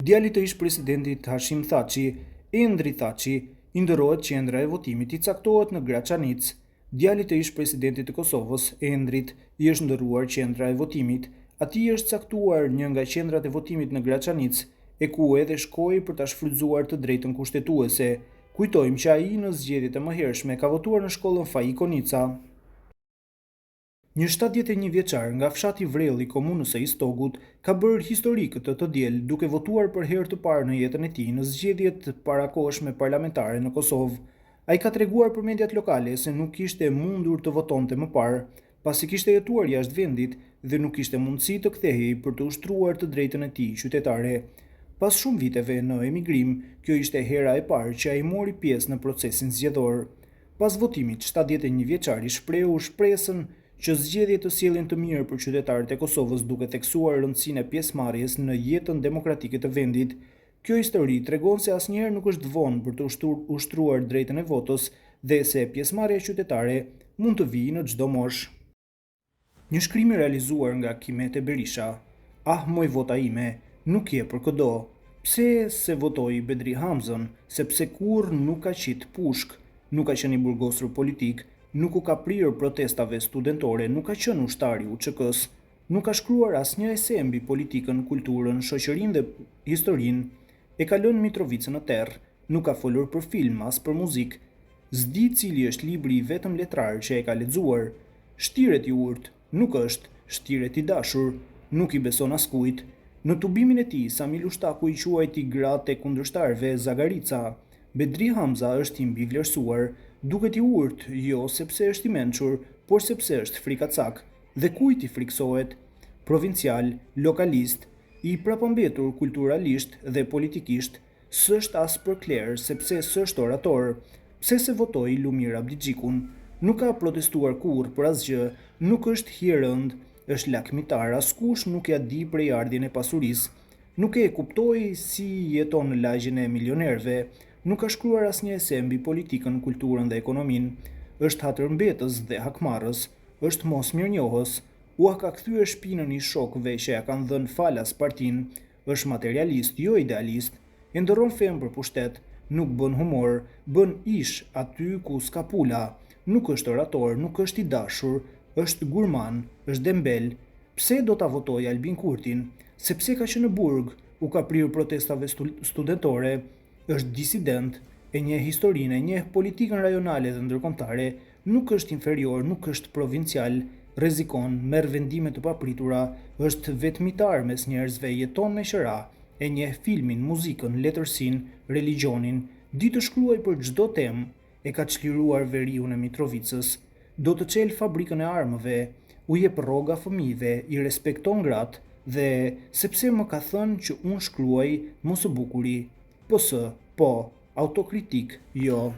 Djalit të ish-presidentit Hashim Thaçi, Endri Thaçi, i ndërrohet qendra e votimit, i caktohet në Graçanicë. Djalit të ish-presidentit të Kosovës, Endrit, i është ndërruar qendra e votimit. Atij i është caktuar një nga qendrat e votimit në Graçanicë, e ku edhe shkoi për ta shfrytëzuar të drejtën kushtetuese. Kujtojmë që ai në zgjedhjet e mëhershme ka votuar në shkollën Faik Konica. Një 71 vjeçar nga fshati Vrellë i komunës së Istogut ka bërë histori këtë të diel duke votuar për herë të parë në jetën e tij në zgjedhjet e parakohshme parlamentare në Kosovë. Ai ka treguar për mediat lokale se nuk kishte mundur të votonte më parë, pasi kishte jetuar jashtë vendit dhe nuk kishte mundësi të kthehej për të ushtruar të drejtën e tij qytetare. Pas shumë viteve në emigrim, kjo ishte hera e parë që ai mori pjesë në procesin zgjedhor. Pas votimit, 71 vjeçari shprehu shpresën që zgjedhjet të sjellin të mirë për qytetarët e Kosovës duke theksuar rëndësinë e pjesëmarrjes në jetën demokratike të vendit. Kjo histori tregon se asnjëherë nuk është vonë për të ushtruar drejtën e votës dhe se pjesëmarrja qytetare mund të vijë në çdo moshë. Një shkrim i realizuar nga Kimete Berisha Ah moj vota ime, nuk je për këdo. Pse s'e votoi Bedri Hamzën, sepse kurrë nuk ka qit pushkë, nuk ka qenë i burgosur politik, nuk u ka prirë protestave studentore, nuk ka qenë ushtar i UÇK-së, nuk ka shkruar asnjë ese mbi politikën, kulturën, shoqërinë dhe historinë, e ka lënë Mitrovicën në terr, nuk ka folur për film, as për muzikë. S'di cili është libri i vetëm letrar që e ka lexuar. Shtiret i urtë, nuk është, shtiret i dashur, nuk i beson askujt. Në tubimin e tij, Sami Lushtaku i quajti gratë e kundërshtarëve zagarica. Bedri Hamza është i mbivlerësuar. Duket i urtë, jo sepse është i mençur, por sepse është frikacak. Dhe kujt i frikësohet? Provincial, lokalist, i prapambetur kulturalisht dhe politikisht, S'është as për kler, sepse s'është orator. Pse s'e votoi Lumir Abdixhikun? Nuk ka protestuar kurrë për asgjë, nuk është hijerëndë, është lakmitar, askush nuk ia di prejardhjen e pasurisë. Nuk e kuptoj si jeton në lagjen e milionerëve. Nuk ka shkruar asnjë ese mbi politikën, kulturën dhe ekonominë. Është hatërmbetës dhe hakmarrës. Është mosmirënjohës. Ua ka kthyer shpinën ish shokëve që ia kanë dhënë falas partinë. Është materialist, jo idealist. E ndërron fenë për pushtet. Nuk bën humor, bën ish aty ku s'ka pula. Nuk është orator, nuk është i dashur, është gurman, është dembel. Pse do ta votoj Albin Kurtin? Sepse ka qenë në burg, u ka prirë protestave studentore, është disident, e njeh historinë, e njeh politikën rajonale dhe ndërkombëtare, nuk është inferior, nuk është provincial, rrezikon, merr vendime të papritura, është vetmitar mes njerëzve, jeton me qera, e njeh filmin, muzikën, letërsinë, religjionin, di të shkruajë për çdo temë, e ka çliruar veriun e Mitrovicës, do të çelë fabrikën e armëve, u jep rroga fëmijëve, i respekton gratë dhe sepse më ka thënë që unë shkruaj më së bukuri. PS, po, autokritikë, jo.